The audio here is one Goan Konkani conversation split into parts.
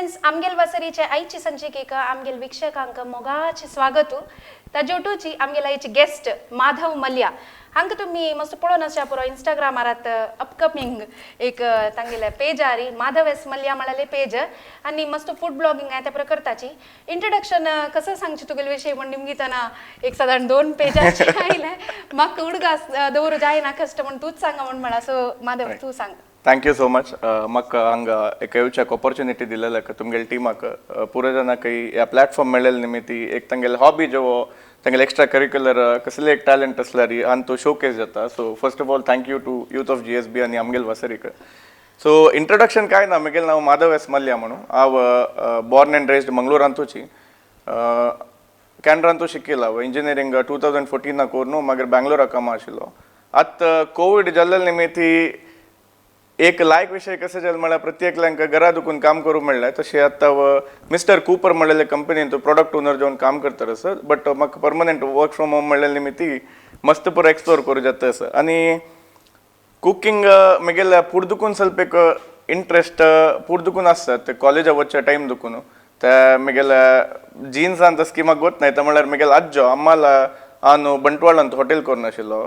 फ्रेंड्स, आमगेल वासरीचे आयची संचिकेक आमगेल वीक्षकांक मोगाचे स्वागत. ताजोटूची आमगेल आयची गेस्ट माधव मल्या हांका तुम्ही मस्त पळोवन आसच्या पुरो इंस्टाग्रामारात अपकमिंग एक तांगेले पेज आरी माधव एस मल्या म्हळ्याले पेज आनी मस्त फूड ब्लॉगिंग आहे त्या पुरो करताची. इंट्रोडक्शन कसं सांगचे तुगेले विशय म्हण निमगितना एक सादारण दोन पेजाचे आयले, म्हाका उडगास दवरू जायना कश्ट म्हण तूच सांगा म्हण म्हणा. सो माधव तूं सांग. Thank you so much म्हाका हांगा एक येवच्याक ऑपॉर्च्युनिटी दिलेल्याक. तुमगेले टिमाक पुरो जाणांक ह्या प्लॅटफॉर्म मेळ्ळेले निमित्ती एक तांगेले हॉबी जो तांगेले एक्स्ट्रा करिक्युलर कसले एक टॅलंट आसल्यार हांतू शोकेस जाता. So first of all, thank you to youth of GSB आनी आमगेल वसरीक. सो इंट्रोडक्शन काय ना, म्हगेलें नांव माधव एस मल्ल्या म्हणून. हांव बॉर्न अँड रेज्ड मंगळुरांतूची. कॅनरांतू शिकिल्लो हांव. इंजिनियरींग 2014 करून मागीर बँगलोराक कामां आशिल्लो. आतां कोवीड जाल्ले निमित्ती एक लायक विशय कशें जालें म्हळ्यार प्रत्येकल्यांक घरा दुकून काम करूंक मेळ्ळें. तशें आतां मिस्टर कूपर म्हणलेले कंपनीन प्रोडक्ट ओनर जावन काम करता आसा, बट म्हाका परमनंट वर्क फ्रॉम होम मेळ्ळेले निमित्ती मस्त पुरो एक्सप्लोर करूं जाता आसा. आनी कुकींग म्हगेल्या फूड दुकून ಸ್ವಲ್ಪ एक इंट्रस्ट फूड दुकून आसता. ते कॉलेजा वचच्या टायम दुकून ते म्हगेल्या जिन्सान तसकी म्हाका गोत नाय. म्हणल्यार म्हगेलो आज्जो अम्माला आनु बंटवाळांत हॉटेल करून आशिल्लो,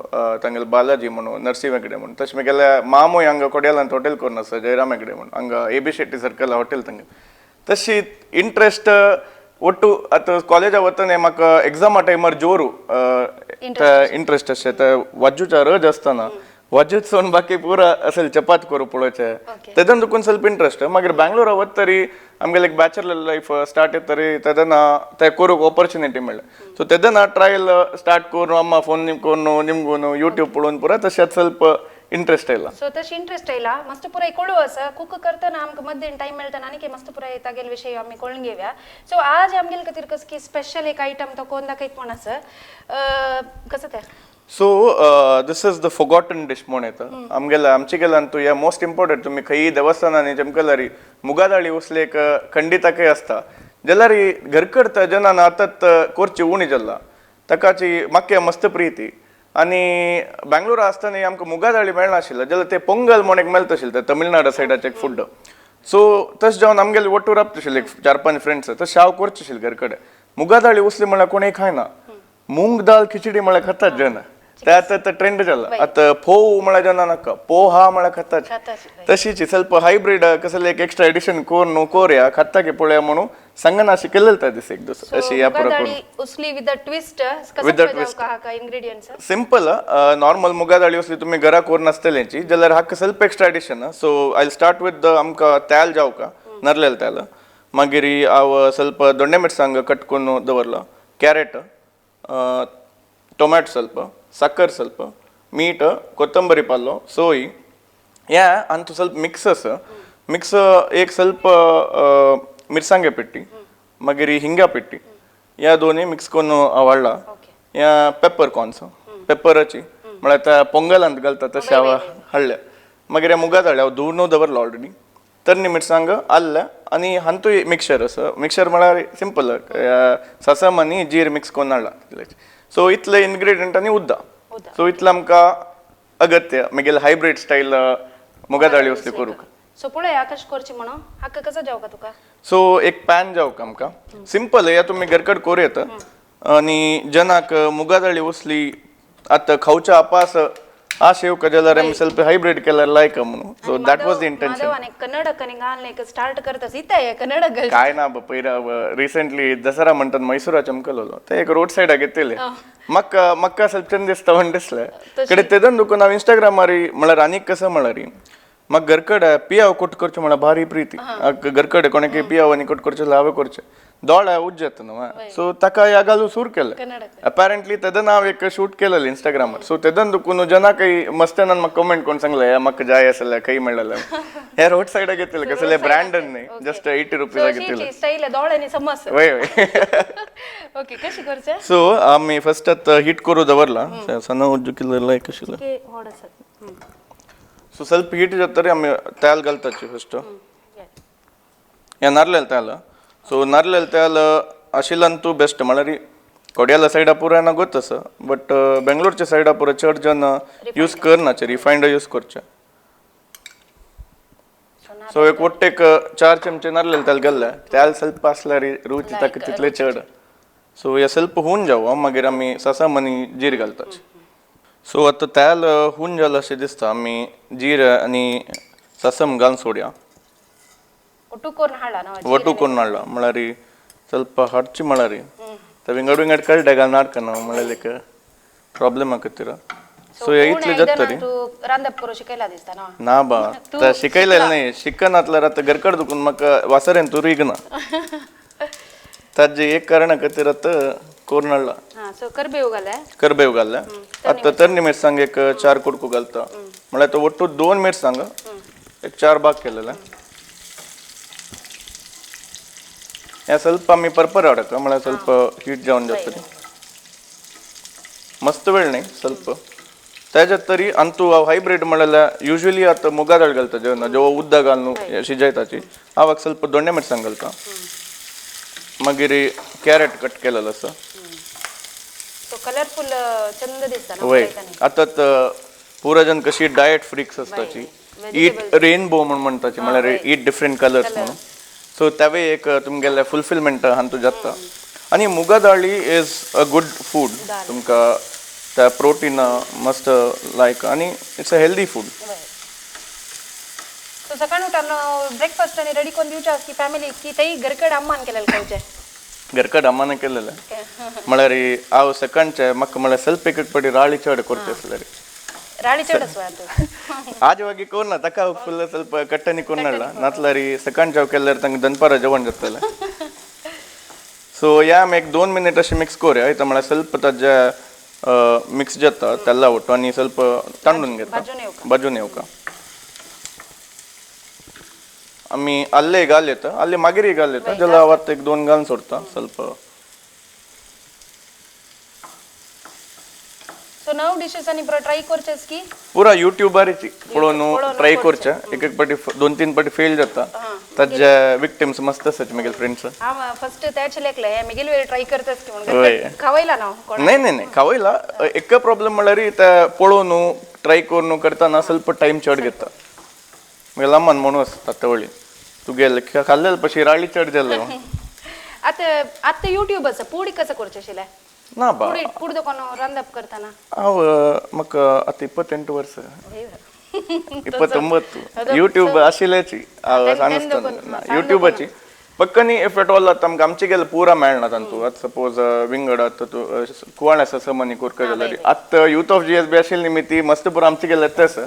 तांगेलो बालाजी म्हणून, नरसिंह हेगडे म्हणून. तशें म्हगेल्या मामूय हांगा कोडियालांत हॉटेल करून आसा, जयराम हेगडे म्हणून, हांगा A B Shetty circle hotel तांगे. तशी इंट्रस्ट ಒಟ್ಟು आतां कॉलेजा वतना म्हाका एग्जामा टायमार जोरू इंट्रस्ट अशें ते वाजूच्या रज आसतना वाजूच सोडून बाकी पुरा असेल चपात करूं पळोवचें. तेदन दुकून ಸ್ವಲ್ಪ इंट्रस्ट. मागीर बँगलोरा वत तरी आमगेले एक बॅचलर लायफ स्टार्ट येत तरी तेदना ते करूंक ऑपॉर्च्युनिटी मेळ्ळें. सो तेदना ट्रायल स्टार्ट करून अम्मा फोन करून निमगून युट्यूब पळोवन पुरा तशेंच ಸ್ವಲ್ಪ इंट्रस्ट आयला. सो तशी इंट्रस्ट आयला. मस्त पुराय कोळू आसा. कुक करतना आमकां मद्दीन टायम मेळटा आनी मस्त पुराय तागेले विशय आमी कळून घेवया. सो आज आमगेले खातीर कसं की स्पेशल एक आयटम तो कोण दाखयत म्हण आसा, कसं ते? So this is the forgotten dish म्हण येता आमगेल्या आमचे गेल्यान. तूं हे मोस्ट इम्पॉर्टंट, तुमी खंयी देवस्थानांनी चमकलारी मुगादाळी उसले एक खंडिताकय आसता, जाल्यार घर करता जनान आतां कोरची उणी जाल्ला. ताकाची म्हाका मस्त प्रिती. आनी बँगलोरा आसतना आमकां मुगादाळी मेळनाशिल्लें, जाल्यार ते पोंगल म्हण एक मेळटा आशिल्लें, ते तमिळनाडू सायडाचें एक फूड. सो तशें जावन आमगेले ಒಟ್ಟು राबता आशिल्ले एक चार पांच फ्रेंड्स, तशें हांव करचें आशिल्लें. घर कडेन मुगादाळी उसली म्हळ्यार कोणूय खायना, मूंग दाल खिचडी म्हळ्यार खातात जन. ते आतां ट्रेंड जाला. आतां फोव म्हळ्यार जना नाका, पोहा म्हळ्यार खातात. खातात. तशीच ಸ್ವಲ್ಪ हायब्रीड कसले एक एक्स्ट्रा एडिशन कोरून कोरया, खाता की पळोवया म्हणून सांगना शिकलेलं त्या दिस एक दुसरं अशी ह्या पुरा करून. मुगादाळी उसली with a twist. With a twist. का ingredients? Simple normal मुगादाळी उसली तुम्ही घरा करून आसतलेची, जाल्यार हाका ಸ್ವಲ್ಪ extra addition. So I start with आमकां तेल जावका नरलेल तेल. मागीर हांव ಸ್ವಲ್ಪ ದೊಣ್ಣೆ ಮಿರ್ಸಾಂಗ್ ಕಟ್ करून दवरला, कॅरेट, टोमॅटो ಸ್ವಲ್ಪ, साकर ಸ್ವಲ್ಪ, मीठ, ಕೊತ್ತಂಬರಿ पालो, सोय ह्या आनी ಸ್ವಲ್ಪ मिक्स आसा. मिक्स एक ಸ್ವಲ್ಪ मिरसांगे पिट्टी, मागीर हिंगा पिट्टी, ह्या दोन्ही मिक्स करून हांव हाडला. ह्या पेपर कॉर्न्स, पेपराची म्हळ्यार त्या पोंगलांत घालता तशें हांव हाडल्या. मागीर ह्या मुगा दाळी हांव धुवन दवरलो ऑलरेडी. तरणी मिरसांग, आल्लें आनी हांतूय मिक्सचर आसा. मिक्सचर म्हळ्यार सिंपल ससम आनी जीर मिक्स करून हाडला. सो इतले इन्ग्रिडियंट आनी उद्दा. सो इतलें आमकां अगत्य मागीर हायब्रीड स्टायल मुगा दाळी उसली करूंक. सो पळोवया कशें करची म्हणून. हाका कसं जावं का तुका? सो एक पॅन जावं आमकां. सिंपल ह्या तुमी घरकड करूं येता. आनी जनाक मुगा दाळी उसली आतां खावच्या अपास आश येवका जाल्यार आमी ಸ್ವಲ್ಪ हायब्रीड केल्यार लायक म्हणून. So that was the intention. Madhav Kannada cunning start करता सीता कन्नड. काय ना पयर रिसेंटली दसरा म्हणटात मैसुरा चमकलोलो, ते एक रोड सायडाक घेतले. म्हाका म्हाका ಸ್ವಲ್ಪ चंद दिसता म्हण दिसलें कडे. तेदन दुकून हांव इंस्टाग्रामार म्हळ्यार आनीक कसं म्हळ्यार म्हाका घरकಡೆ पियाव कोट करचें म्हळ्यार भारी प्रिती. घरकಡೆ कोणाक पियाव आनी कोट करचें हांवें करचें, दोळे उज्ज न्हू. सो ताका ह्या घालून सूर केलें. कन्नड. अपॅरंटली तेदन हांव एक शूट केलेलें इंस्टाग्रामार. सो तेदन दुकून जना काही मस्त्यान म्हाका कमेंट कोण सांगलें, हे म्हाका जाय आसलें, खंय मेळ्ळेलें? हे रोड सायडाक घेतलें, कसले ब्रँड न्ही, जस्ट 80 रुपीजाक घेतलें. स्टाईल दोळ्यांनी समज. वय वय. ओके, कशी करचे? सो आमी फर्स्ट आतां हीट करू दवरला सಣ್ಣ उज्जू किल्ला लायक आशिल्लें. व्हड आसा. सो ಸ್ವಲ್ಪ हीट जातरी आमी तेल घालताची फर्स्ट हे नारलेल तेल. सो नारलेल तेल आशिल्ल्यान तूं बेस्ट. म्हळ्यार कोडियाला सायडा पुरा ना गोत आसा, बट बेंगलोरच्या सायडा पुरा चड जन यूज करनाचे, रिफायंड यूज करचे. सो सो एक ಒಟ್ಟೆಕ್ 4 चमचे नारलेले तेल घाल्ले तेल ಸ್ವಲ್ಪ आसल्यार रुची ताका तितले चड. सो हे ಸ್ವಲ್ಪ हून जावं मागीर आमी ससम आनी जीर घालतात. सो आतां तेल हून जालें अशें दिसता, आमी जीर आनी ससम घालून सोडया. ಒಟ್ಟು ಕೋರ್ನ ಹಾಳ ನಾವು ಒಟ್ಟು कोण हाडला म्हळ्यार ಸ್ವಲ್ಪ ಹರ್ಚಿ म्हळ्यार ते विंगड विंगड कळटे घालून हाडकना म्हळ्यार प्रॉब्लेम आकतीर. सो हे इतले जाता तरी तू रांदप करू शिकयला दिसता ना? ना बा, तू ते शिकयलें न्ही, शिकनातल्यार आतां घरकड दुखून म्हाका वासरेन तूं रिगना, ताजे एक कारणा खातीर आतां कोरून हाडला. हा, सो करबेव घाले. करबेव घाल्ले. आतां तरणी मिरसांग एक 4 कुडको घालता, म्हळ्यार तो ಒಟ್ಟು 2 मिरसांग एक 4 भाग केलेले. हे ಸ್ವಲ್ಪ आमी परपर हाडक म्हळ्यार ಸ್ವಲ್ಪ हीट जावन जातली, मस्त वेळ न्ही ಸ್ವಲ್ಪ त्याच्यात तरी. अंतू हांव हायब्रीड म्हळ्यार युज्वली आतां मुगा दाळ घालता जेवणा, जेव्हा उदक घालून शिजयताची हांव ಸ್ವಲ್ಪ दोंडे मिरसांग घालता. मागीर कॅरेट कट केलेलो आसा. सो कलरफुल चंद दिसता ना? वय, आतां पुरा जण कशी डायट फ्रिक्स आसताची, ईट रेनबो म्हणून म्हणटाची, म्हळ्यार ईट डिफरंट कलर्स म्हणून. सो त्यावे एक तुमगेले फुलफिलमेंट हांतू जाता. आनी मुगा दाळी is a good food, तुमकां त्या प्रोटीन मस्त लायक आनी it's a healthy food. So सकाळ उठान ब्रेकफास्ट आणि रेडी करून दिवच्या की फॅमिली की तई घरकड अम्मान केलेलं खावचे? घरकड अम्मान केलेलं म्हळ्यार हांव सकाळचे म्हाका म्हळ्यार सेल्फ एक पडी राळी चड करता आसल्यार राळी चड आसवा तूं. आज वागी कोरना ताका फुल ಸ್ವಲ್ಪ कट्टनी कोरनाडला नातल्यार सकाळचे हांव केल्यार तांकां दनपारा जेवण जातलें. सो ह्या आमी एक 2 मिनीट अशें मिक्स करुया, इथं म्हळ्यार ಸ್ವಲ್ಪ ताजे मिक्स जाता तेला वट्टू आनी ಸ್ವಲ್ಪ तांडून घेता, भाजून येवका. आमी आल्ले घाल येता, आल्ले मागीर घाल येता, जाल्यार हांव आतां एक 2 घालून सोडता ಸ್ವಲ್ಪ. सो नव डिशेस आनी ट्राय करचेस की पुरा युट्यूबारीची पळोवन ट्राय करचे, एक एक पाटी 2-3 पाटी फेल जाता, ताजे विक्टिम्स मस्त आसाचे म्हगेले फ्रेंड्स. हांव फर्स्ट त्याचे लेखले हे म्हगेले वेळ ट्राय करतास की म्हणून खावयला ना? नाही नाही नाही खावयला. एक प्रॉब्लेम म्हळ्यार ते पळोवन ट्राय करून करतना ಸ್ವಲ್ಪ टायम चड घेता. म्हगेले अम्मान म्हणून आसता तवळी तुगेले खाल्लेले पशी राळी चड जाले. आतां आतां युट्यूब आसा, पुडी कसं करचें आशिल्लें? ना बा, पुडी दुकान रांदप करतना हांव म्हाका आतां 28 वर्सां, 29 युट्यूब आशिल्ल्याची हांव सांगता युट्यूबाची पक्कनी if at all. आतां आमकां आमचे गेले पुरा मेळना तांतू. आतां सपोज विंगड आतां तूं कुवाळ आसा समनी कोरका जाल्यार आतां यूथ ऑफ GSB आशिल्ली निमित्ती मस्त पुरा आमचे गेले तस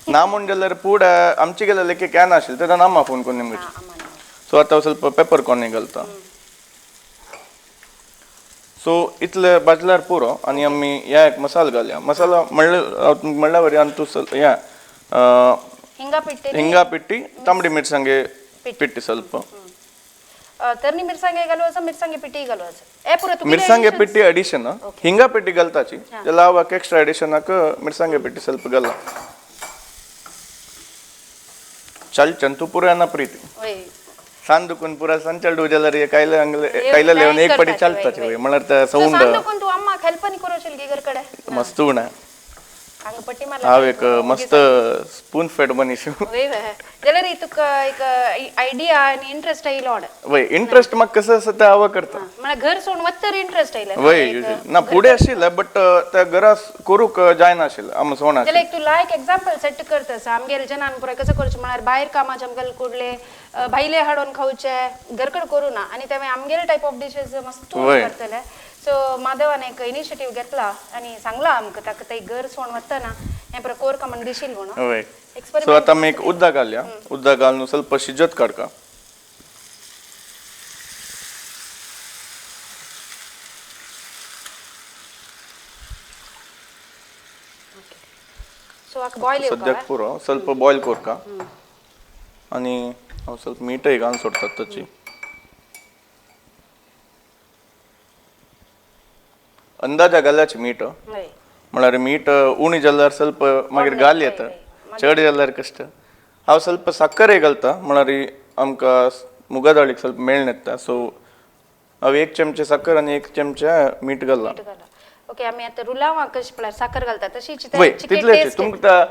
ना म्हूण जाल्यार पुढे आमचे गेले लेखी can आशिल्लें तेन्ना अम्मा फोन करून निमगेची. सो आतां ಸ್ವಲ್ಪ पेपर कॉर्न घालता. सो इतले भाजल्यार पुरो आनी आमी ह्या एक मसालो घालया. मसाला म्हणल्यार वरी आनी तूं ह्या हिंगा पिट्टी, तांबडी मिरसांगे पिट्टी ಸ್ವಲ್ಪ, तरणी मिरसांगे घालू मिरसांगे पिट्टी घालू मिरसांगे पिट्टी एडिशन हिंगा पिट्टी घालताची जाल्यार हांव एक्स्ट्रा एडिशनाक मिरसांगे पिट्टी ಸ್ವಲ್ಪ घालला. चल चंतू पुरा ना प्रीती सान दुखून पुरा संचल जाल्यार कायले कायले लेवन एक पटी चालताचे म्हळ्यार सौंड तू अम्माक हेल्प नी करोशील की घरकडे मस्त उणा हांव एक मस्त स्पून फेड मनीस. जाल्यार तुका एक आयडिया आनी इंट्रस्ट आयलो. वय इंट्रस्ट म्हाका कसं आसा तें हांव करता, म्हळ्यार घर सोडून वत्तर इंट्रस्ट आयले. वय युज्वली ना फुडें आशिल्लें बट त्या घरा करूंक जायनाशिल्लें आम सोड. जाल्यार एक तूं लायक एग्जाम्पल सेट करता आसा आमगेले जनान पुराय कसं करचें म्हळ्यार भायर कामाचे आमगेले कुडले भायले हाडून खावचे घरकड करूं ना आनी ते आमगेले टायप ऑफ डिशेस मस्त करतले. सो माधवान एक इनिशिएटीव घेतला आनी सांगला आमकां ताका ते घर सोडून वतना हें पुराय कोरका म्हण दिशील म्हणून. सो आतां आमी एक उदक घालया, उदक घालून ಸ್ವಲ್ಪ शिजत काडका. सो आतां बॉयल सद्याक पुरो ಸ್ವಲ್ಪ बॉयल कोरका आनी हांव ಸ್ವಲ್ಪ मीठय घालून सोडतात ताची. अंदाजा घाल्याची मीठ म्हळ्यार मीठ उणी जाल्यार ಸ್ವಲ್ಪ मागीर घाल येता, चड जाल्यार कश्ट. हांव ಸ್ವಲ್ಪ साखरय घालता म्हळ्यार आमकां मुगा दाळीक ಸ್ವಲ್ಪ मेळण येता. सो हांव 1 चमचे साखर आनी 1 चमचे मीठ घालला. ओके, आमी आतां रुलावाक कशी पळय साखर घालता तशीच वय तितलेच तुमकां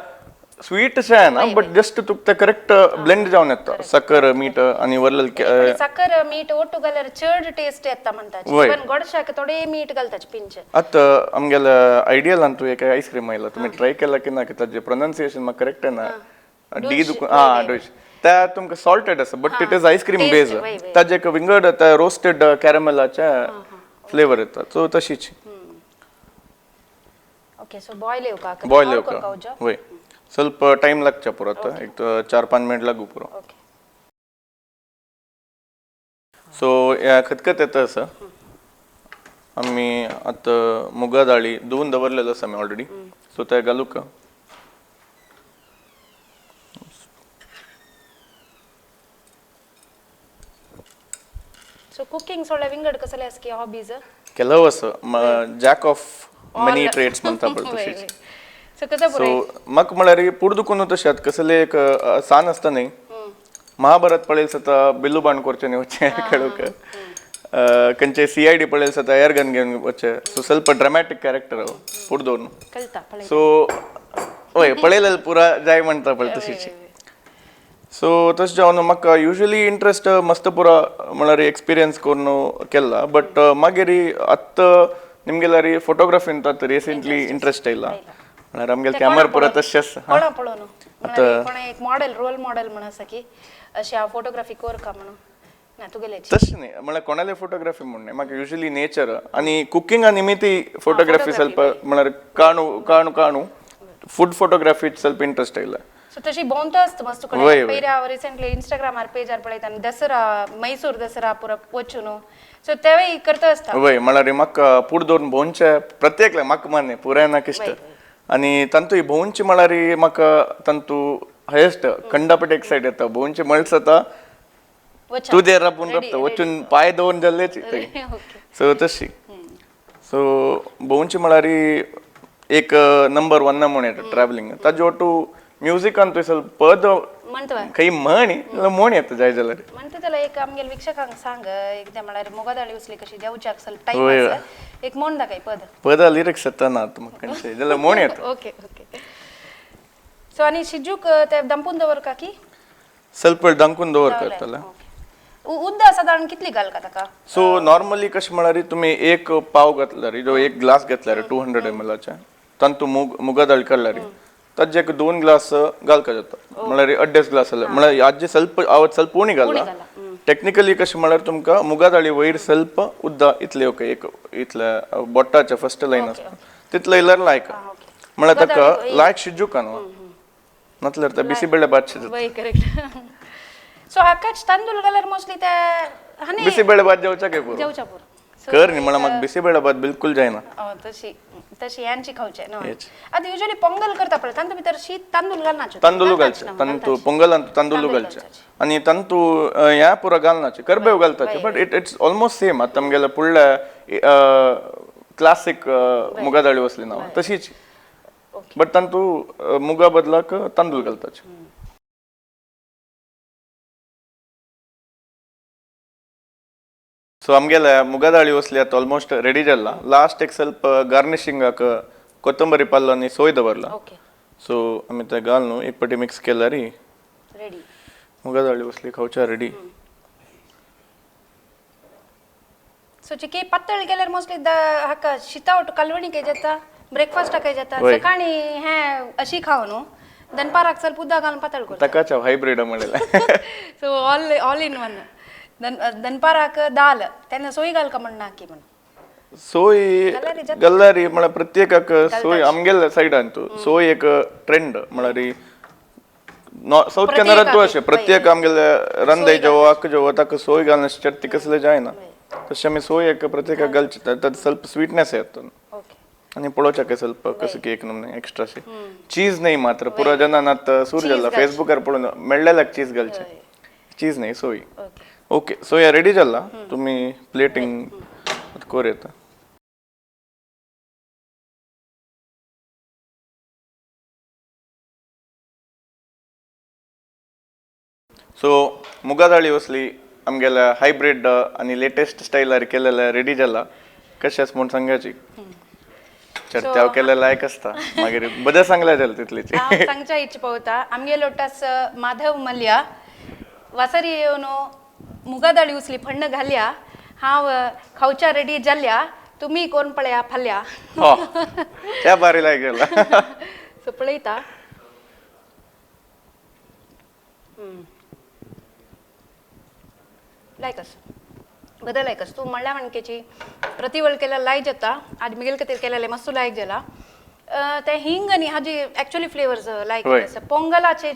स्वीट अशें ना, बट जस्ट तुका ते करेक्ट ब्लेंड जावन येता, साकर मीठ आनी वरलेले. साकर मीठ ಒಟ್ಟು घाल्यार चड टेस्ट येता म्हणटात, पण गोडशाक थोडे मीठ घालतात पिंच. आतां आमगेले आयडियल अंतू एक आयस्क्रीम आयला, तुमी ट्राय केला की ना की ताजें प्रोनाउन्सिएशन म्हाका करेक्ट येना, डी दुकून हा डोश, त्या तुमकां सॉल्टेड आसा, but it is ice cream base. ताजे एक विंगड त्या रोस्टेड कॅरमेलाचे फ्लेवर येता, सो तशीच. ओके, सो बॉयल येवका? बॉयल येवका, वय, ಸ್ವಲ್ಪ टाइम लागचा पुरो, आता एक 4-5 मिनिट लागू पुरो. ओके. सो ह्या खतखत येता आसा, आमी आतां मुगा दाळी धुवून दवरलेलो आसा आमी ऑलरेडी, सो ते घालूका. सो कुकिंग सोडल्या विंगड कसले आसा की हॉबीज? ಕೆಲವು आसा, जॅक ऑफ मेनी ट्रेड्स म्हणता पळय तशीच. सो कसं? सो म्हाका म्हळ्यार पुर्दुकून तशें आतां कसले एक सान आसता न्ही, महाभारत पळयल सता बिल्लू बाण करचें न्ही वचें खेळूंक, खंयचे CID पळयल सता एअर गन घेवन वचें, सो ಸ್ವಲ್ಪ ड्रामॅटीक कॅरेक्टर हांव पुर्दोन. कळता पळय. सो हय, पळयलें पुरा जाय म्हणटा पळय तशीच. सो तशें जावन म्हाका युजली इंट्रस्ट मस्त पुरा म्हळ्यार एक्सपिरियन्स करून केला, बट मागीर आत्तां निमगेल्यार फोटोग्राफीन आतां रिसेंटली इंट्रस्ट आयला, म्हळ्यार आमगेले कॅमेरा पुरा तशें आसा. कोणा पळोवन, म्हळ्यार कोणा एक मॉडेल, रोल मॉडेल म्हण आसा की अशें हांव फोटोग्राफी करका म्हणून ना तुगेले? तशें न्ही, म्हळ्यार कोणाले फोटोग्राफी म्हूण न्ही, म्हाका युजली नेचर आनी कुकिंगा निमित्ती फोटोग्राफी ಸ್ವಲ್ಪ म्हळ्यार काणू काणू काणू फूड फोटोग्राफी ಸ್ವಲ್ಪ इंट्रस्ट आयला. सो तशी भोंवता आसता मस्त कडेन. पयलीं हांव रिसेंटली इंस्टाग्रामार पेजार पळयता, दसरा, मैसूर दसरा पुरा वचून, सो तेवूय करता आसता. वय, म्हळ्यार म्हाका पूड दवरून भोंवचें प्रत्येक म्हाका मान्य पुराय नाका इश्ट, आनी तांतू भोंवचें म्हळ्यार म्हाका तांतू हायस्ट खंडापट एक्सायट येता, भोंवचें म्हळ्यार जाता तूं देर राबून राबता वचून पांय दवरून जाल्लेच. सो तशी, सो भोंवचें म्हळ्यार एक नंबर वन म्हूण येता ट्रॅवलिंग. ताजे ओटू म्युजिकान तुवें ಸ್ವಲ್ಪ पद म्हणटा खंय म्हण म्हण येता जाय जाल्यार. म्हणटा जाल्यार एक आमगेले वीक्षकांक सांग एकदां, म्हळ्यार मुगादाळी उसली कशी देवच्याक ಸ್ವಲ್ಪ टायम आसा, एक म्हण दाखय पद. पदा लिरिक्स येता ना म्हाका खंयचे, जाल्यार म्हण येता. Okay okay. सो आनी शिजूक ते दंपून दवरका की? ಸ್ವಲ್ಪ वेळ दामकून दवरता जाल्यार. उद्दा सादारण कितली घालका ताका? सो नॉर्मली कशें म्हळ्यार तुमी एक पाव घातल्यार, जो एक ग्लास घेतल्यार 200 ml तांतू मुग मुगा दाळ काडल्यार ताजे एक 2 ग्लास घालका जाता, म्हळ्यार अड्डेच ग्लास जाल्यार, म्हळ्यार आजी ಸ್ವಲ್ಪ आवत ಸ್ವಲ್ಪ उणी घाला. टेक्निकली कशें म्हळ्यार तुमकां मुगा दाळी वयर ಸ್ವಲ್ಪ उद्दा इतले, ओके, एक इतले बोटाचे फर्स्ट लायन आसता तितले इल्यार लायक, म्हळ्यार ताका लायक शिजूका न्हू, नातल्यार ते बिसी बेळे भात शिजता. वय, करेक्ट. सो हाकाच तांदूळ घाल्यार मोस्टली ते हानी बिसी बेळे भात जेवच्याक पुरो. जेवच्या पुरो कर न्ही, म्हळ्यार म्हाका बिसी बेळे भात बिलकुल जायना. तशी तशी यांची खावचे न्हय. आतां युजली पोंगल करता पळय, तांतू भितर शीत तांदूळ घालनाचे? तांदूळ घालचे, तांतू पोंगलान तांदूळ घालचे आनी तांतू ह्या पुरो घालनाचे, करबेव घालताचे, but it it's almost same. आतां आमगेले फुडल्या क्लासीक मुगा दाळी वसली ना तशीच, बट तांतू मुगा बदलाक तांदूळ घालताचे. सो आमगेले मुगा दाळी वसली आतां ऑलमोस्ट रेडी जाला. लास्ट एक ಸ್ವಲ್ಪ गार्निशिंगाक कोथंबरी पाल्लो आनी सोय दवरला. सो आमी ते घाल न्हू एक पटी मिक्स केल्यार रेडी. मुगा दाळी वसली खावच्या रेडी. सो चिकी पातळ केल्यार मोस्टली हाका शिता ओटू कालवणी जाता, ब्रेकफास्टाक जाता. सकाळी हे अशी खाव न्हू, दनपाराक ಸ್ವಲ್ಪ उदक घालून पातळ करता. ताकाच हायब्रीड म्हणलें. So all all in one. दनपाराक दाल तेन्ना सोय घालका म्हण ना की म्हण? सोय गल्लारी म्हळ्यार प्रत्येकाक सोय आमगेले सायडान तूं सोय एक ट्रेंड, म्हळ्यार सावथ कॅनरा तूं अशें प्रत्येक आमगेले रांदय जेवो आक जेवो ताका सोय घालून चडटी कसलें जायना, तशें आमी सोय एक प्रत्येकाक घालची, ताका ಸ್ವಲ್ಪ स्वीटनेस येता आनी पळोवच्याक ಸ್ವಲ್ಪ कसं की एक नमूने एक्स्ट्रा चीज नाही, मात्र पुरा जणांना आतां सूर जाला फेसबुकार पळोवन मेळ्ळेल्याक चीज घालचे, चीज नाही, सोय. ओके, सो या रेडी जाला, तुमी प्लेटिंग कर येता. सो मुगा दाळी वसली आमगेल्या हायब्रीड आनी लेटेस्ट स्टायलार केलेले रेडी जाला, कशें आसा म्हूण सांगाची. चर्चा केलें लायक आसता मागीर बरें सांगलें जालें तितलीची. हांव सांगच्या इच्छ पळोवता आमगे लोटास माधव मल्ल्या वासरी येवन मुगादाळी उसली फण्ण घाल्या, हांव खावच्या रेडी जाल्या, तुमी कोण पळया फाल्या. हो, त्या बारी लायक जाला. सो पळयता. लायक बदल लायक तूं म्हणल्या माणकेची प्रतिवळ केल्या लायक जाता. आज मिगेल खातीर केलेले मस्त लायक जाला. ते हिंग आनी हाजी एक्चुअली फ्लेवर्स लायक आसा पोंगलाचे.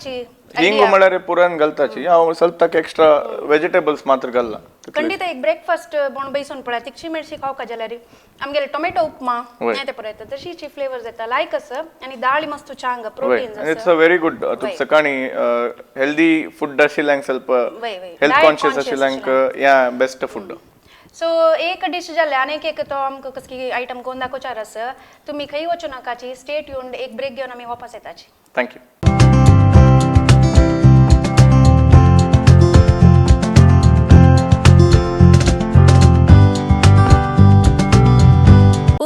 हिंग म्हळ्यार पुरान घालताची, हांव ಸ್ವಲ್ಪ ताका एक्स्ट्रा वेजिटेबल्स मात्र घालला. खंडीत एक ब्रेकफास्ट बोण बैसून पळय तिक्षी मिरची खावका जाल्यार आमगेले टोमॅटो उपमा ते पळयता तशीची फ्लेवर्स येता लायक आसा. आनी दाळी मस्त चांग protein. It's a very good. तुका सकाळी हेल्दी फूड आशिल्ल्यांक ಸ್ವಲ್ಪ हेल्थ कॉन्शियस आशिल्ल्यांक या बेस्ट फूड. सो एक डिश जाले आनी एक तो आमकां कसली आयटम कोण दाखोवचार आसा. तुमी खंय वचूं नाकाची, स्टे ट्यून्ड. एक ब्रेक घेवन आमी वापस येताची. Thank you.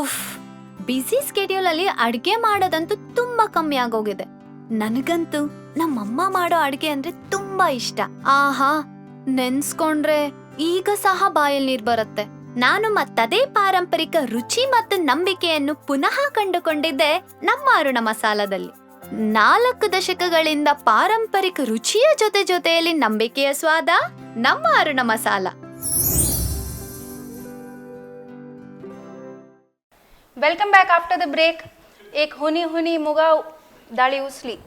Uff, busy schedule ಅಲ್ಲಿ ಅಡ್ಗೆ ಮಾಡೋದಂತೂ ತುಂಬಾ ಕಮ್ಮಿ ಆಗೋಗಿದೆ. ನನಗಂತೂ ನಮ್ಮಮ್ಮ ಮಾಡೋ ಅಡ್ಗೆ ಅಂದ್ರೆ ತುಂಬಾ ಇಷ್ಟ. ಆಹಾ, ನೆನ್ಸ್ಕೊಂಡ್ರೆ ಈಗ ಸಹ ಬಾಯಲ್ಲಿ ನೀರ್ ಬರುತ್ತೆ. ನಾನು ಮತ್ತದೇ ಪಾರಂಪರಿಕ ರುಚಿ ಮತ್ತು ನಂಬಿಕೆಯನ್ನು ಪುನಃ ಕಂಡುಕೊಂಡಿದ್ದೆ ನಮ್ಮ ಅರುಣ ಮಸಾಲದಲ್ಲಿ. 4 ದಶಕಗಳಿಂದ ಪಾರಂಪರಿಕ ರುಚಿಯ ಜೊತೆ ಜೊತೆಯಲ್ಲಿ ನಂಬಿಕೆಯ ಸ್ವಾದ ನಮ್ಮ Aruna Masala. Welcome back after the break. एक हुनी हुनी मुगा दाळी उसली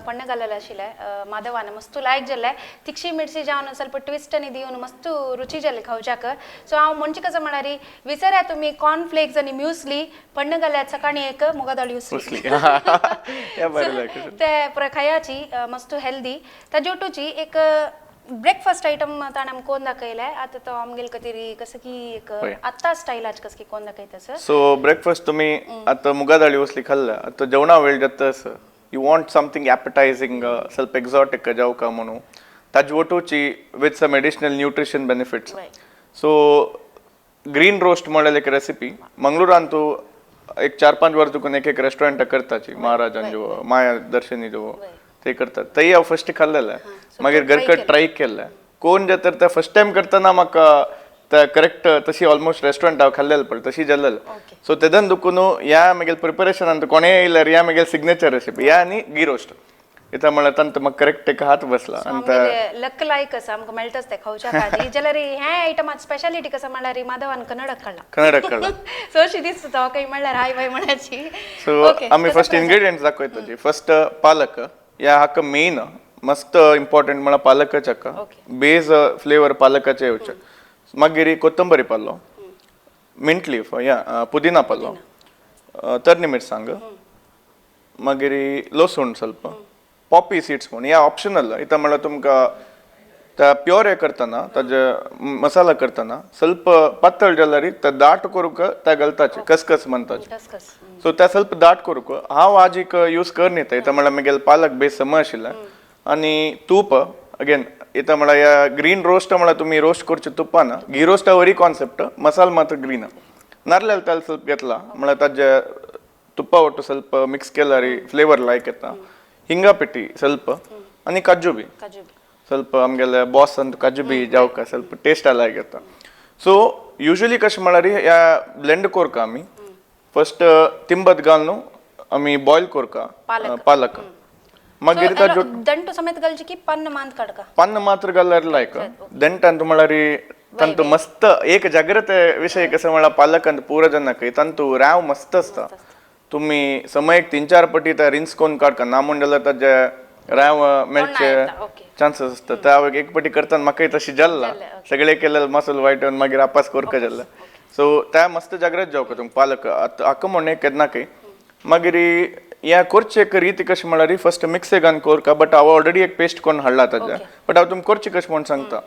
पण्ण घाललेलें आशिल्लें माधवान, मस्त लायक जाल्लें. तिक्षी मिरची जावन ಸ್ವಲ್ಪ ट्विस्ट आनी दिवन मस्त रुची जाल्ली खावच्याक. सो हांव म्हणचे कसं म्हळ्यार विसरा तुमी कॉर्नफ्लेक्स आनी म्युसली पण्ण घाल्यात सकाळी एक मुगा दाळी उसली ते पुराय खायाची मस्त हेल्दी. ताजे ओटूची एक ब्रेकफास्ट आयटम ताणें आमकां कोण दाखयलें. आतां तो आमगेले खातीर कसं की एक आत्तां स्टायलाच कसं की कोण दाखयता सर. सो ब्रेकफास्ट तुमी आतां मुगा दाळी उसली खाल्ल्या, आतां जेवणा वेळ जाता sir you want something appetising ಸ್ವಲ್ಪ एक्झॉटिक जावका म्हणून ताजे ओटूची with some additional nutrition benefits. So green roast म्हणल्यार एक रेसिपी मंगळुरांतू एक 4-5 वर्स तुका एक एक रेस्टॉरंट करताची, महाराजान जो माया दर्शनी जो ते करतात तेय हांव फर्स्ट खाल्लेलें. मागीर घरकट ट्राय केल्लें कोण जाता ते फर्स्ट टायम करतना म्हाका ते करेक्ट तशी ऑलमोस्ट रेस्टॉरंट हांव खाल्लेलें पळय तशी जाल्लेलें. सो तेदन दुखून ह्या म्हगेले प्रिपरेशनान कोणें येयल्यार ह्या म्हगेले सिग्नेचर रेसिपी ह्या आनी घी रोस्ट इथं म्हळ्यार तांकां म्हाका करेक्ट एक हात बसला. आनी लक लायक आसा आमकां मेळटाच ते खावच्या खातीर जाल्यार हें आयटमात स्पेशालिटी कसं म्हणल्यार माधवान कन्नड कळ्ळा. कन्नड कळ्ळा सो अशी दिसता काही म्हणल्यार हाय बाय म्हणाची. सो आमी फर्स्ट इन्ग्रेडियंट्स दाखयता. फर्स्ट पालक, ह्या हाका मेन मस्त इम्पॉर्टंट म्हळ्यार पालकाचे हाका बेज फ्लेवर पालकाचे येवचे. मागीर कोथंबरी पालो, मिंट लीफ या पुदिना पालो, तरणी मिरसांग, मागीर लसूण ಸ್ವಲ್ಪ, पॉपी सीड्स म्हूण ह्या ऑप्शनल. इथं म्हळ्यार तुमकां त्या प्योर हे करतना ताजे मसाला करतना ಸ್ವಲ್ಪ पातळ जाल्यार ते दाट करूंक त्या घालताचे खसखस म्हणटाचे. सो त्या ಸ್ವಲ್ಪ दाट करूंक हांव आज एक यूज कर न्ही. इथं म्हळ्यार म्हगेले पालक बेस सम आशिल्लें आनी तूप अगेन इथं म्हळ्यार ह्या ग्रीन रोस्ट म्हळ्यार तुमी रोस्ट करचे तुपान घी रोस्टा वरी कॉन्सेप्ट, मसाला मात्र ग्रीन. नारल्यार तेल ಸ್ವಲ್ಪ घेतला म्हळ्यार ताजे तुप्पा ಒಟ್ಟು ಸ್ವಲ್ಪ ಮಿಕ್ಸ್ केल्यार फ्लेवर लायक येता. हिंगा पिठी ಸ್ವಲ್ಪ आनी काजू बी ಸ್ವಲ್ಪ आमगेले बॉस अंत काजू बी जावका ಸ್ವಲ್ಪ टेस्ट लायक येता. सो युजली कशें म्हळ्यार ह्या ब्लेंड करता आमी फर्स्ट तिंबत घालून आमी बॉयल करता पालक. मागीर ताजो ದಂಟು ಸಮೇತ ಗಲ್ಜಿ ಕಿ ಪನ್ನ ಮಾಂತ್ ಕಡ್ಕ ಪನ್ನ ಮಾತ್ರ घाल्यार लायक ದಂಟ ಅಂತ म्हळ्यार ತಂತು ಮಸ್ತ್ एक जाग्रते विषय कसं म्हळ्यार पालक अंत पुरा जनक ತಂತು राव मस्त असता. तुम्ही समय 3-4 पटी त्या रिन्स कोण काडका ना म्हण जाल्यार ताजे राव मेळचे चान्सेस असता. त्या एक पटी करताना म्हाकाय तशी जाल्ला सगळे केलेले मसल वायट येवन मागीर आपास कोरका जाल्ला. सो त्या मस्त जाग्रत जावका तुमकां पालक आतां हाका म्हण केन्ना काय मागीर ह्या करचे एक रीती कशें म्हळ्यार फर्स्ट मिक्सेगान कोरका बट हांव ऑलरेडी एक पेस्ट कोण हाडला ताजे बट हांव तुमकां करचें कशें म्हण सांगता.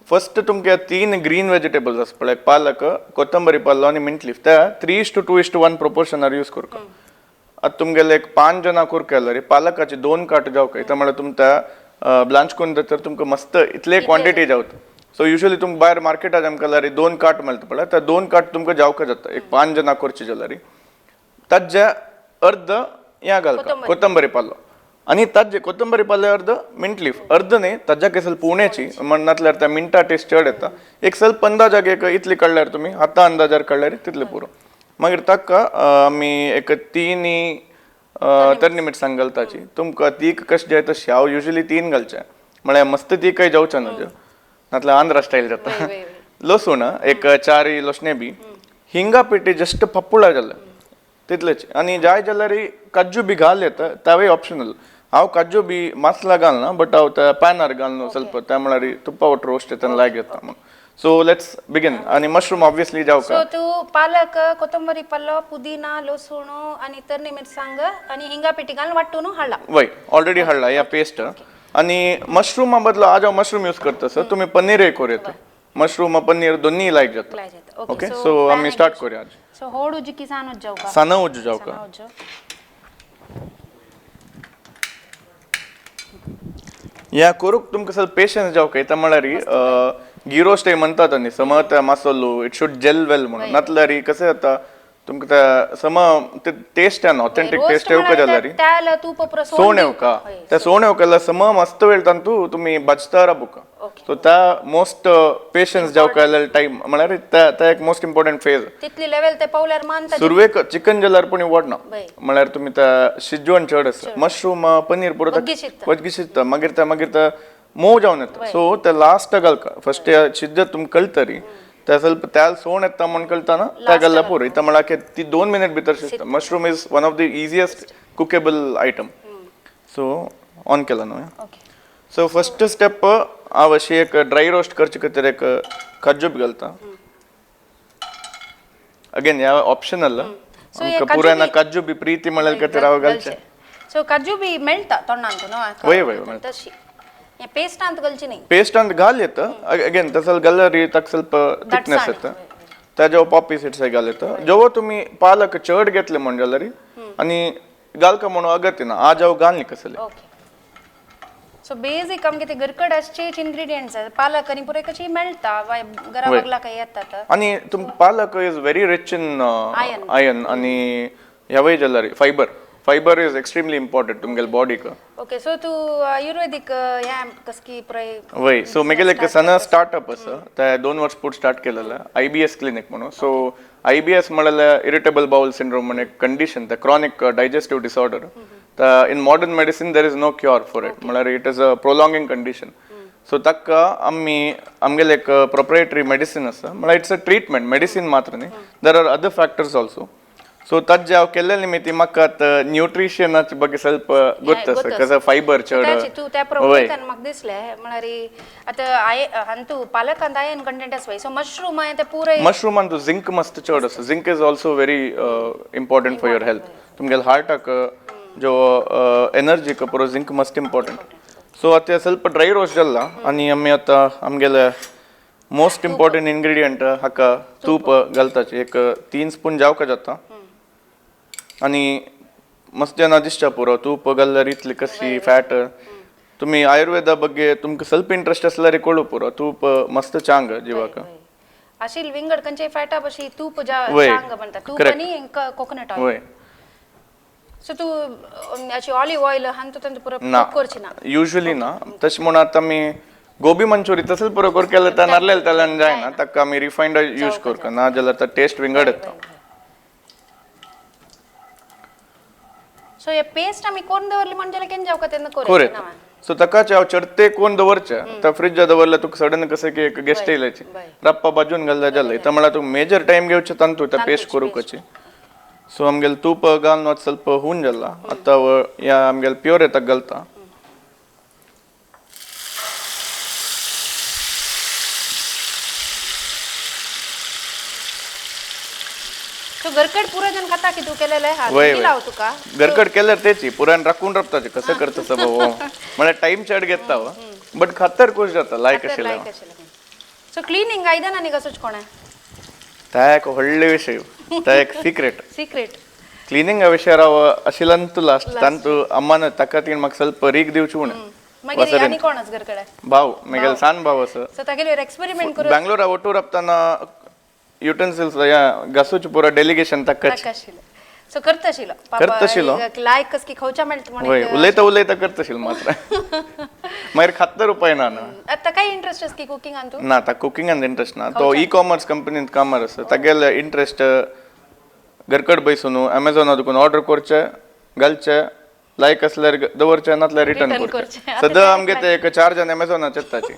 फर्स्ट तुमकां 3 ग्रीन वेजिटेबल्स आसा पळय, पालक, कोथंबरी पालो आनी मिंट लीफ, त्या 3:2:1 प्रोपोर्शनार यूज करका. आतां तुमगेले एक 5 जाणां करका जाल्यार पालकाचे 2 काट जावका. इथं म्हळ्यार तुमकां ब्लांच करून तर तुमकां मस्त इतले क्वॉन्टिटी जावता. सो युजली तुमकां भायर मार्केटात आमकां जाल्यार 2 काट मेळटा पळय, त्या 2 काट तुमकां जावका जाता एक 5 जाणां करचे जाल्यार. ताज्या अर्द या घालका कोथंबरी. कोथंबरी पालो आनी ताजे कोथंबरी पाले अर्द मिंट लीफ अर्द न्ही ताज्याक ಸ್ವಲ್ಪ उण्याची म्हण नातल्यार त्या मिंटा टेस्ट चड येता. एक ಸ್ವಲ್ಪ अंदाजाक एक इतली काडल्यार तुमी हाता अंदाजार काडल्यार तितले पुरो. मागीर ताका आमी एक तीन तरणी मिरसांग घालताची. तुमकां तीख कशें जाय तशी. हांव युजली तीन घालचें, म्हळ्यार मस्त तीखय जावचें ना त्यो, नातल्यार आंध्रा स्टायल जाता. वय, वय, वय. लसूण एक चार लसणे बी, हिंगा पेटी जस्ट पप्पुळा जाल्या तितलेच. आनी जाय जाल्यार काजू बी घाल येता, तावय ऑप्शनल. हांव काजू बी मासला घालना, बट हांव त्या पॅनार घालना ಸ್ವಲ್ಪ, त्या म्हळ्यार तुप्पा वट रोस्ट येता लायक येता म्हणून. So let's begin. आनी मशरूम ऑब्वियसली जावका. सो तू पालक, कोथंबरी पल्लो, पुदिना, लसूण आणि तरणी मिरसांग आणि हिंगा पिठी घालून वाटून हाडला. वय, ऑलरेडी हाडला या पेस्ट. आनी मशरूमा बदला आज हांव मशरूम यूज करता सर, तुमी पनीरय करूं येता. मशरूम पनीर दोन्ही लायक जाता. लायक जाता. ओके, सो आमी स्टार्ट करूया आज. सो होड उजू की सान उज्जो का? साना उज्जू जावका. साना उज्जो. या करूक तुमकां ಸ್ವಲ್ಪ पेशन्स जावका येता. म्हळ्यार घी रोस्ट म्हणतात न्ही, सम त्या मसालो it should gel वेल म्हणून. नातल्यार कशें जाता तुमकां त्या सम ते टेस्ट येना, ऑथेंटीक टेस्ट येवका जाल्यार त्याला तूप पुरो सोण येवका. त्या सोण येवका सम मस्त वेळ तांतू तुमी भाजता राबुका. सो त्या मोस्ट पेशन्स जावका जाल्यार टायम म्हळ्यार त्या एक मोस्ट इम्पॉर्टंट फेज. तितली लेवल ते पावल्यार मानता. सुरवेक चिकन जाल्यार पूण वडना, वय. म्हळ्यार तुमी त्या शिजवण चड आसा. मशरूम पनीर पुरो वग्गी शिजता. वग्गी शिजता, मागीर त्या मागीर त्या मोव जावन येता. सो ते लास्ट घालका फस्ट शिजत तुमकां कळतरी त्या ಸ್ವಲ್ಪ त्याल सोण येता म्हण कळताना त्या घालल्या पुरो. इथं म्हळ्यार ती 2 मिनिट भितर शिजता. Mushroom is one of the easiest cookable item. So on केला न्हू. ओके. सो फस्ट स्टेप हांव अशी एक ड्राय रोस्ट करचे खातीर एक काजू बी घालता. अगेन ह्या ऑप्शनल. So, हे आमकां पुरायना काजू बी प्रीती म्हळ्यार खातीर हांव घालचें. सो काजू बी मेळटा तोंडांत न्हू? वय, वय, मेळटा. तशी हे पेस्टांत घालची न्ही. पेस्टांत घाल येता. अगेन तसं घाल्यार ताका ಸ್ವಲ್ಪ थिकनेस येता. ताज्या पॉपी सिड्स घाल येता. जेव्हा तुमी पालक चड घेतले म्हण जाल्यार आनी घालका म्हणून अगत्य ना, आज हांव घाल न्ही कसले. ओके. सो बेसिक आमगे ते घरकड आसचेच इन्ग्रेडियंट्स पालक आनी पुराय कशी मेळटा घरा वय. बगला काय येतात. आनी तुम palak is very rich in Iron. Iron आनी ह्यावय जाल्यार fibre. Fibre is extremely important तुमगेले बॉडीक. ओके, सो तू आयुर्वेदिक ह्या कसकी पुराय? वय, सो म्हगेलें एक सना स्टार्टअप आसा, ते 2 वर्स पूर्ण स्टार्ट केलेलें, I B S clinic म्हणून. सो I B S म्हळ्यार इरिटेबल बाउल सिंड्रोम म्हणून एक कंडिशन, ते chronic digestive disorder. In modern medicine there is no cure for it, म्हळ्यार it is a prolonging condition. So ताका आमी आमगेलें एक प्रोप्रायटरी मेडिसीन आसा, म्हळ्यार it's a treatment medicine मात्र न्ही, there are other factors also. So ताजे हांव केल्ले निमित्त म्हाका आतां न्यूट्रिशनाचे ಬಗ್ಗೆ ಸ್ವಲ್ಪ ಗೊತ್ತ आसा, कसं फायबर चड. ताची तू त्या वय. प्रमाणे म्हाका दिसलें म्हळ्यार आतां I हांतू पालकांत आयन कंटेंट आसा. सो मशरूम हांवें ते पुराय मशरूमान तू झिंक मस्त चड आसा. Zinc is also very important for your health. तुमगेले हार्टाक जो एनर्जीक पुरो झिंक मस्त इम्पॉर्टंट. सो आतां ಸ್ವಲ್ಪ ड्राय रोस्ट जाला आनी आमी आतां आमगेले मोस्ट इम्पॉर्टंट इन्ग्रेडियंट हाका तूप घालताची. एक 3 स्पून जावका जाता. आनी मस्त जेन्ना दिसता पुरो तूप घालल्यार इतली कशी फॅट. तुमी आयुर्वेदा ಬಗ್ಗೆ तुमकां ಸ್ವಲ್ಪ इंट्रस्ट आसल्यार कळू पुरो तूप मस्त चांग जिवाक. अशी विंगड खंयचे फॅटा बशी तूप वय. चांग म्हणटा तूप Correct. आनी कोकोनट ऑयल. वय. सो तू अशी ऑलिव्ह ऑयल हांतू तांतू पुरो ना, करची ना? युजली ना. तशें म्हणून आतां आमी गोबी मंचुरी तसंच पुरो कर केल्यार त्या नारलेल तेलान जायना, ताका आमी रिफायंड यूज करता, ना जाल्यार तो टेस्ट विंगड येता. सो हे पेस्ट आमी कोण दवरली म्हणजे केन्ना जावका तेन्ना कोर येता. सो ताकाच हांव चडते कोण दवरचें, त्या फ्रिजा दवरल्यार तुका सडन कशें की एक गेस्ट येयल्याची रप्पा बाजून घालल्यार जालें. इथं म्हळ्यार तुका मेजर टायम घेवचें तांतू त्या पेस्ट करूंकाची. सो आमगेलें तूप घालून आतां ಸ್ವಲ್ಪ हून जाला. आतां ह्या आमगेलें प्योर येता घालता. सो घरकड पुरो जण खाता की तू केलेले हा? वय, वय. लाव तुका घरकड केल्यार तेची पुरान राखून राबताचे कसं करता भाऊ, म्हळ्यार टायम चड घेता बट खातर खुश जाता लायक आशिल्लें. सो क्लिनिंग आयदनां न्ही कसोच कोणें? त्या एक व्हडले विशय, त्या एक सिक्रेट. सिक्रेट. क्लिनिंग विशयार हांव आशिल्ल्यान लास्ट तांतू अम्मान ताका तीन म्हाका ಸ್ವಲ್ಪ रीक दिवची उणें. मागीर आनी कोण घरकडे? भाव, म्हगेलो सान भाव आसा. सो तागेले एक्सपेरिमेंट करून बेंगलोरा ಒಟ್ಟು राबताना युटेन्सिल्स ह्या घासूचे पुरो डेलिगेशन ताकाच. ताका आशिल्लें. सो करतशिलो. करतशिलो. लायक कस की खावच्या मेळटा म्हणून. वय, उलयता उलयता करतशील मात्र. मागीर खात्तर उपाय ना ना. आता काय इंटरेस्ट आस की कुकिंगान तूं? ना, ता कुकिंगान इंटरेस्ट ना. तो ई कॉमर्स कंपनीत कामार आसा. तागेले इंटरेस्ट घरकड बैसून अमेझॉना दुकून ऑर्डर करचे, घालचे, लायक आसल्यार दवरचे, नातल्यार रिटर्न Return करचे. करचे. सदां आमगे ते एक चार जण अमेझॉनाचे ताची.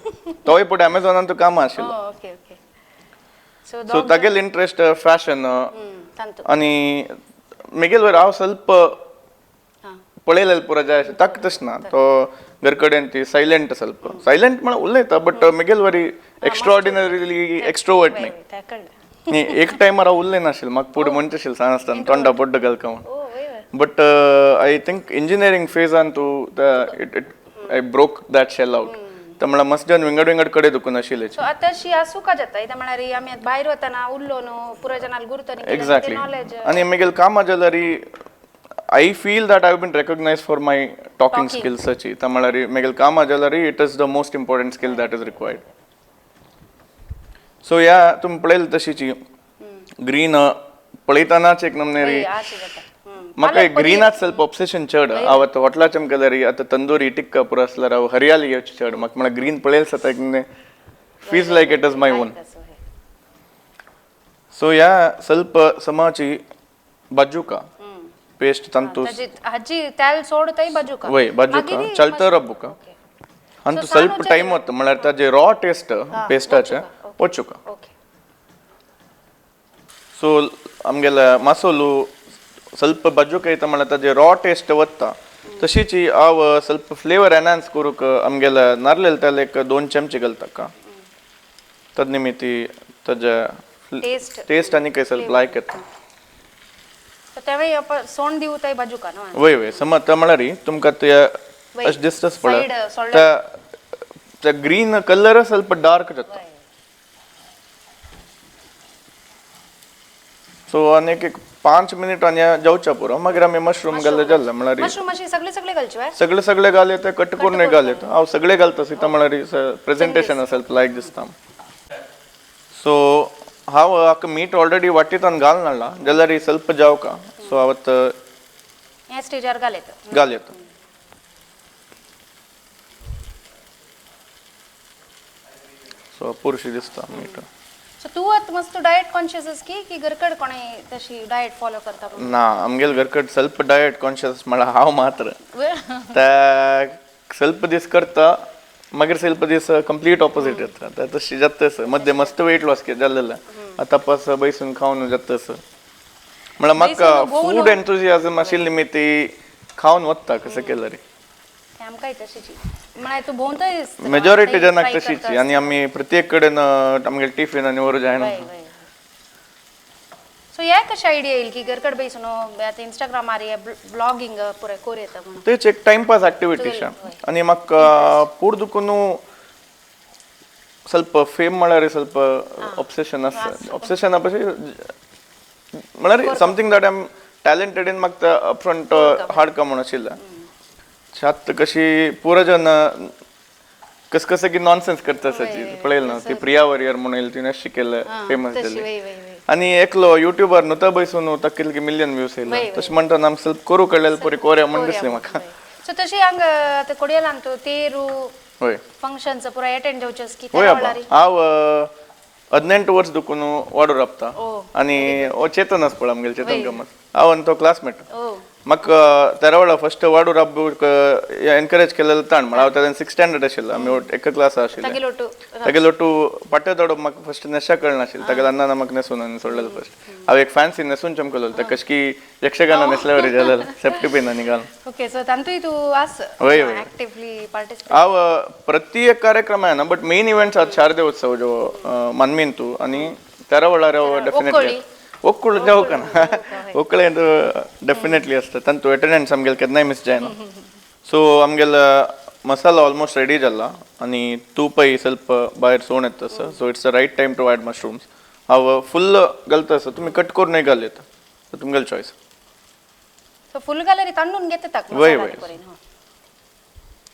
तोय फुडें अमेझॉनान तूं कामां आशिल्लो. Okay okay. सो सो तागेले इंटरेस्ट फॅशन तांतू. आनी मेगेल वयर हांव ಸ್ವಲ್ಪ पळयलें पुरो जाय अशें ताका तशें ना. तो घर कडेन ती सायलंट, ಸ್ವಲ್ಪ सायलंट म्हळ्यार उलयता, बट मेगेल वरी एक्स्ट्रॉर्डिनरीली एक्स्ट्रोवर्ट न्ही. तें कळ्ळें. न्ही, एक टायमार हांव उलयनाशिल्लें, म्हाका पुढे म्हणचे आशिल्लें सान आसतना तोंडा बड्ड घालका म्हूण. ओ वय वय. But I think engineering Fajans तूं it it I broke that shell out. तर म्हळ्यार मस्त जन विंगड विंगड कडेन दुखून आशिल्ले. सो आतां अशी आसूं का जाता कित्याक म्हळ्यार आमी आतां भायर वतना उरलो न्हू पुरो जनाल गुरतो न्ही. एक्झॅक्टली. नॉलेज. आनी मागीर कामां जाल्यार I feel that I been recognise for my talking स्किल्साची. तर म्हळ्यार मागीर कामां जाल्यार it is the most important skill that is required. So ह्या तुमी पळयलें तशीची ग्रीन पळयतनाच एक नमनेरी अशें जाता. म्हाका ग्रीनाच ಸ್ವಲ್ಪ ऑब्सेशन चड. हांव आतां हॉटलाचें केल्यार आतां तंदुरी टिक्का पुरो आसल्यार हांव हरियाली येवची चड. म्हाका म्हळ्यार ग्रीन पळयलें जाता एक feels like it is my own. So ह्या ಸ್ವಲ್ಪ समाची बाजूका पेस्ट तांतू. हाजी तेल सोडताय बाजूका. वय, बाजूका चलता रब्बुका अंतु ಸ್ವಲ್ಪ टाइम होता म्हळ्यार ताजे रॉ टेस्ट पेस्टाचे वचुका. ओके. सो आमगेले मसोलू ಸ್ವಲ್ಪ बाजूका येता म्हळ्यार ताजे रॉ टेस्ट वता. तशीच हांव ಸ್ವಲ್ಪ फ्लेवर एनहान्स करूंक आमगेले नारलेल तेल एक 2 चमचे घालता का तद निमित्ती ताजे टेस्ट टेस्ट आनी काय ಸ್ವಲ್ಪ लायक येता. सो तेवय सोंड दिवताय बाजूका न्हू. वय वय, समज ते म्हळ्यार तुमकां ते अशें दिसताच पळय त्या ग्रीन कलर ಸ್ವಲ್ಪ डार्क जाता. सो आनी एक 5 मिनिट आनी जावच्या पुरो, मागीर आमी मशरूम घातले जालें. म्हळ्यार मशरूम अशी सगळे सगळे घालचे. सगळे सगळे घाल येता, कट करून घाल येता. हांव सगळे घालता सीता म्हळ्यार प्रेजेंटेशन ಸ್ವಲ್ಪ लायक दिसता. सो हांव हाका मीठ ऑलरेडी वाटीतान घाल नाडला जाल्यार ಸ್ವಲ್ಪ जावका. सो हांव आतां ह्या स्टेजार घाल येता. घाल येता. सो पुरशी दिसता मीठ. सो तूं आतां मस्त डायट कॉन्शियस आस की की घरकड कोणें तशी डायट फॉलो करता? ना, आमगेले घरकड ಸ್ವಲ್ಪ डायट कॉन्शियस म्हळ्यार हांव मात्र. त्या ಸ್ವಲ್ಪ दीस करता, मागीर ಸ್ವಲ್ಪ दीस कंप्लीट ऑपोजिट येता. ते तशी जाता. मध्ये मस्त वेट लॉस जाल्लें आतां पास बैसून खावन जाता. म्हळ्यार म्हाका फूड एन्थुजियाजम आशिल्ले निमित्ती खावन वता कसं केल्यार. आमकांय तशीची म्हळ्यार तूं भोंवतय. मेजॉरिटी जनाक तशीची. आनी आमी प्रत्येक कडेन आमगेले टिफिन आनी व्हरूं जायना. सो ह्या कशें आयडिया येईल की घरकड बैसून आतां इंस्टाग्रामार हे ब्लॉगिंग पुराय कोर येता म्हणून? तेच एक टायमपास ऍक्टिव्हिटी. आनी म्हाका पूर दुखून ಸ್ವಲ್ಪ फेम म्हळ्यार ಸ್ವಲ್ಪ ऑब्सेशन आसा. ऑब्सेशन पशी म्हळ्यार something that I am talented in, म्हाका अपफ्रंट हार्ड काम म्हणून आशिल्लें. आतां कशी पुरो जन कस कसं की नॉनसेन्स करता आसाची पळयलें ना. ती प्रिया वॉरियर म्हणून येयली, तिणें अशें केलें फेमस जाली. आनी एकलो युट्यूबर न्हू तो बैसून ताका कितले मिलियन व्यूज येयले. तशें म्हणटना आमकां ಸ್ವಲ್ಪ करूं कळ्ळें पुरी कोरया म्हूण दिसलें म्हाका. सो तशी हांगा आतां कोडियलान तूं तेरू वय फंक्शन्स पुराय अटेंड जावचें की? वय आबा, हांव 18 वर्स दुखून वाडू राबता. आनी हो चेतन आसा पळय आमगेलो चेतन कामत, हांव आनी तो क्लासमेट. म्हाका तेरा वेळार फस्ट वाडू राबूक एनकरेज केलेलो ताण म्हळ्यार हांव तेन्ना 6 स्टँडर्ड आशिल्लो. आमी एका क्लासा आशिल्ले. तागेलो टू पाट्यो तोडप म्हाका फस्ट नेशा कळनाशिल्लें. तागेल्या अण्णान म्हाका न्हेसून आनी सोडलेलो. फस्ट हांव एक फॅन्सी न्हेसून चमकलो तें कशें की यक्षगाना न्हेसल्या वरी जालें सेफ्टी पिन आनी घालून. ओके, सो तांतूय तूं आस वय वय. Actively participate. हांव प्रति एक कार्यक्रम आहे ना, बट मेन इव्हेंट्स आसा शारदे उत्सव जो मन्मीन तूं आनी तेरा वेळार डेफिनेटली ಒಕ್ಕುಳು जावका ना, ಒಕ್ಕಳು ಡೆಫಿನೆಟ್ಲಿ आसता. तांतू अटेंडन्स आमगेले केन्नाय मिस जायना. सो आमगेले मसाला ऑलमोस्ट रेडी जाला आनी तूपय ಸ್ವಲ್ಪ भायर सोण येता आसा. So it's the right time to add mushrooms. हांव फुल घालता आसा, तुमी कट करूनय घाल येता, तुमगेले चॉयस. सो फुल घाल्यार तांडून घेता. वय वय.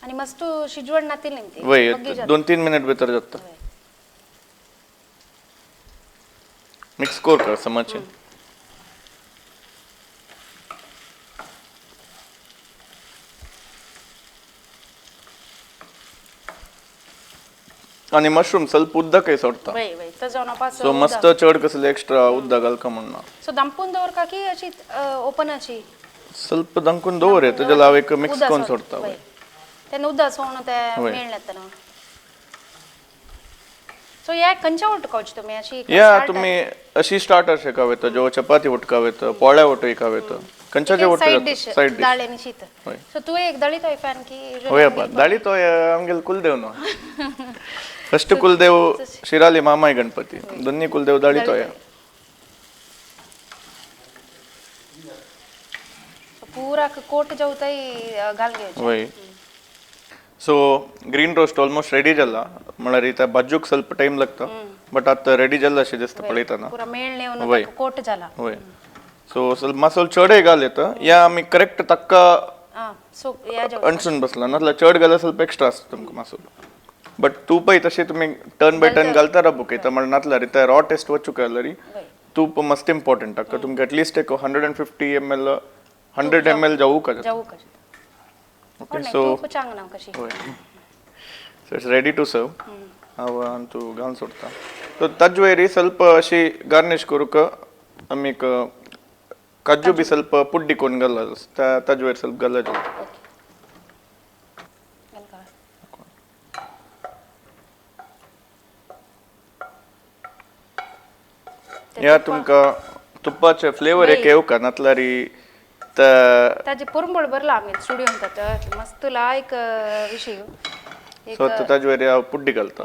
आनी मस्त शिजवण नातील ती. वय, 2-3 मिनिट भितर जाता. मिक्स कर समजचे. आनी मशरूम ಸ್ವಲ್ಪ उदकय सोडता. वय वय, तर जावन पास. सो मस्त चड कसले एक्स्ट्रा उदक घालका म्हण ना. सो दामपून दवरका की अशी ओपन अशी? ಸ್ವಲ್ಪ दंकून दवर, तेज्या हांव एक मिक्स करून सोडता. वय, तेन्ना उदक सोडून ते वय. मेळ्ळें तेन्ना. सो या खंयच्या उठकावची तुमी अशी? या तुम्ही अशी स्टार्टर शेकावेत, जो चपाती उटकावेत, पोळ्या उटकावेत, खंयच्या साइड डिश. Side dish. दाळ आनी शीत. हय. सो तूं एक दळीतोय फॅन की? होय अप्पा, दाळी तो आमगेले कुलदेव न्हू. फस्ट कुलदेव शिराली मामाय गणपती, दोन्ही कुलदेव दाळी तोय. पूरा कोट जावताय घाल घेवचे. वय, so green roast almost ready जाला. म्हळ्यार इथं भाजूक ಸ್ವಲ್ಪ टाइम लागता, बट आता रेडी जाला अशें दिसता पळयतना. पुरा मेळ्ळे. वय. कोट जाला. वय, सो ಸ್ವಲ್ಪ मसालो चडय घाल येता, या आमी करेक्ट तक्का आं, सो या जावता. अणसून बसला नासल्यार चड घाल्यार ಸ್ವಲ್ಪ एक्स्ट्रा आसता तुमकां मसालो. बट तूपय तशें तुमी टर्न बाय टर्न घालता राबूक येता. म्हळ्यार नासल्यार इथं रॉ टेस्ट वचूंक जाल्यार वय. तूप मस्त इम्पॉर्टंट. ताका तुमकां एटलिस्ट एक 150 ml, 100 ml जावूक जाता. जावू कशें. ओके, सो तूप चांग ना कशी. वय, so it's ready to serve. हांव तूं घालून सोडता. सो ताजे वयर ಸ್ವಲ್ಪ अशी गार्निश करूंक आमी एक काजू बी ಸ್ವಲ್ಪ पुड्डी करून घालला, ताजे वयर ಸ್ವಲ್ಪ घालला. ओके, घाल का? ह्या तुमकां तुपाचे फ्लेवर एक येवका नातल्यार ताजे पुरंबळ भरला आमी स्टुडियोन, तात मस्त लायक विशय एक. सो आतां ताजे वयर हांव पुड्डी घालता.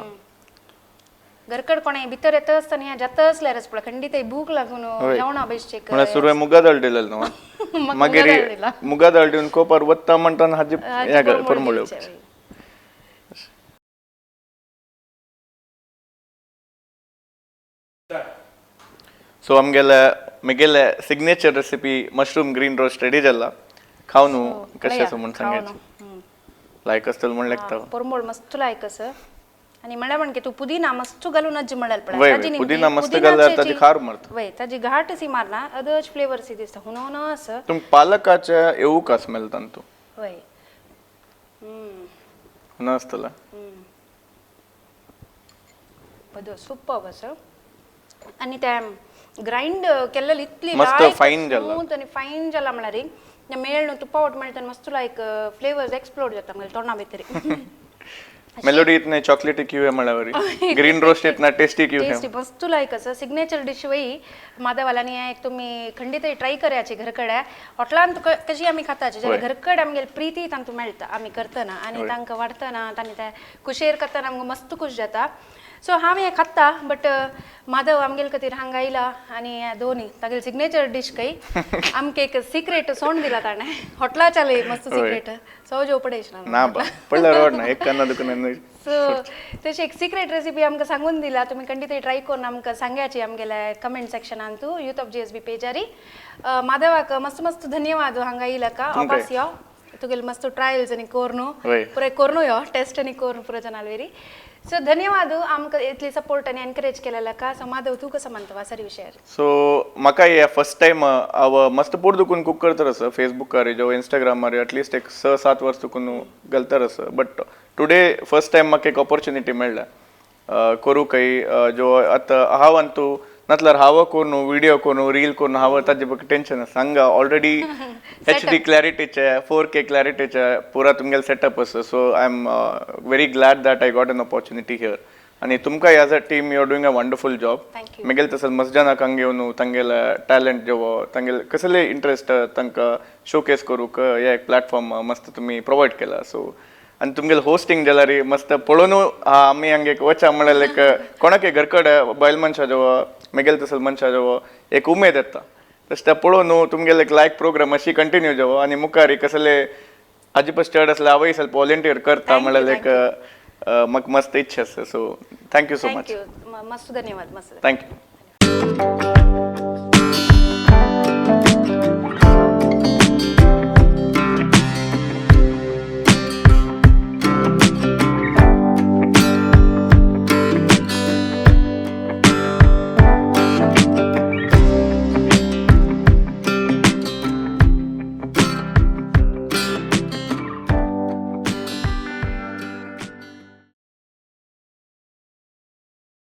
घरकड कोणे भितर येता आसतना हें जाता आसल्यारच पळय खंडीत भूक लागून हय. जेवणा बेश्टेक. म्हळ्यार सुरवे मुगा दाळ दिलेलो न्हू, मागीर मुगा दाळ दिवन कोपार वत्ता म्हणटान हाजी हें घाल, पुरंबळ. सो आमगेले म्हगेले signature recipe mushroom green roast ready जाला. खावन कशें आसा म्हूण सांगायचें, लायक आसतलें म्हूण लेखता. पुरंबळ मस्त लायक आसा. आनी म्हणल्यार म्हणके तूं पुदिना मस्त घालून अज्जी म्हणल्यार पळय. वय, ताजी वय, न्ही पुदिना मस्त पुदिनाची घाल्यार ताजी खार मारता. वय, ताजी घाट सी मारना, अदच फ्लेवर सी दिसता हुनो आसा. तुमकां पालकाचे येवूक स्मेल तांतू. वय. हुनो आसतलें. बदो सुपर आसा. आनी ते ग्रायंड केल्लेली इतली मस्त लायक fine जाला. स्मूथ आनी फायन जाला. म्हळ्यार मेळ न्हू तुप्पा वट मेळटा, मस्त लायक फ्लेवर्स एक्सप्लोड जाता मागीर तोंडा भितर. मेलोडी इतने चॉकलेटी क्यों है म्हळ्यार ग्रीन रोस्ट इतना टेस्टी क्यों है. टेस्टी मस्त लायक आसा. सिग्नेचर डिश वय माधवालानी एक तुमी खंडीत ट्राय करायची. घरकडे हॉटेलान कशी आमी खाताची, जाल्यार वय. घरकडे आमगेले प्रिती तांतू मेळटा. आमी करतना आनी वय. तांकां वाडटना तांणी ते कुशेर करतना आमकां मस्त खूश जाता. सो हांव हें खाता, बट माधव आमगेले खातीर हांगा आयला आनी हे दोनी तागेले सिग्नेचर डिश खंय आमकां एक सिक्रेट सोंड दिला ताणें हॉटलाच्याले मस्त वय. सिक्रेट सो जेव पडय. ना बा, पडल्यार रोड ना एक काना दुकान. सो तशी एक सिक्रेट रेसिपी आमकां सांगून दिला. तुमी खंडीत ट्राय करून आमकां सांगाची आमगेले कमेंट सेक्शनान तूं युथ ऑफ जीएसबी पेजारी. माधवाक मस्त मस्त धन्यवाद हांगा येयला. तुमकांय. वापस यो, तुगेले मस्त ट्रायल्स आनी कोर्नु वय. पुराय कोर्नु यो टेस्ट आनी कोर्नु पुरो जनालवेरी. सो धन्यवाद आमकां इतली सपोर्ट आनी एनकरेज केलेला. सो माधव, तूं कसो मानता वासारी विशयार? सो म्हाका हे फर्स्ट टायम हांव मस्त पूर दुकून कुक करता आसा फेसबुकार जो इंस्टाग्रामार, एटलिस्ट एक 6-7 वर्स दुकून घालता आसा. बट टुडे फर्स्ट टायम म्हाका एक ऑपॉर्च्युनिटी मेळ्ळ्या करूं खंय जो आतां हांव आनी तूं नातल्यार हांव करून व्हिडिओ करून रील करून हांव ताजे बघ टेन्शन आसा. हांगा ऑलरेडी एचडी क्लॅरिटीचे, 4K क्लॅरिटीचे पुरा तुमगेले सेटअप आसा. So I am very glad that I got an opportunity here. आनी तुमकां as a team, you are doing a wonderful job. Thank you. मेगेले तसं मस्त हांगा येवन तांगेले टॅलंट जो तांगेले कसले इंट्रस्ट तांकां शोकेस करूंक हे एक प्लॅटफॉर्म मस्त तुमी प्रोवायड केला. सो आनी तुमगेले होस्टिंग जाल्यार मस्त पळोवन आमी हांगा एक वचा म्हळ्यार एक कोणाकय घरकडे बायल मनशा जो मेगेले तसले मनशा जो एक उमेद येता. तशें तें पळोवन तुमगेले एक लायक प्रोग्राम अशी कंटिन्यू जावो आनी मुखार कसले हाजे पस चड आसले हांवूय ಸ್ವಲ್ಪ वॉलंटियर करता Thank you, म्हळ्यार एक म्हाका मस्त इच्छा आसा. So thank you so much. Thank you, मस्त धन्यवाद मस्त. Thank you.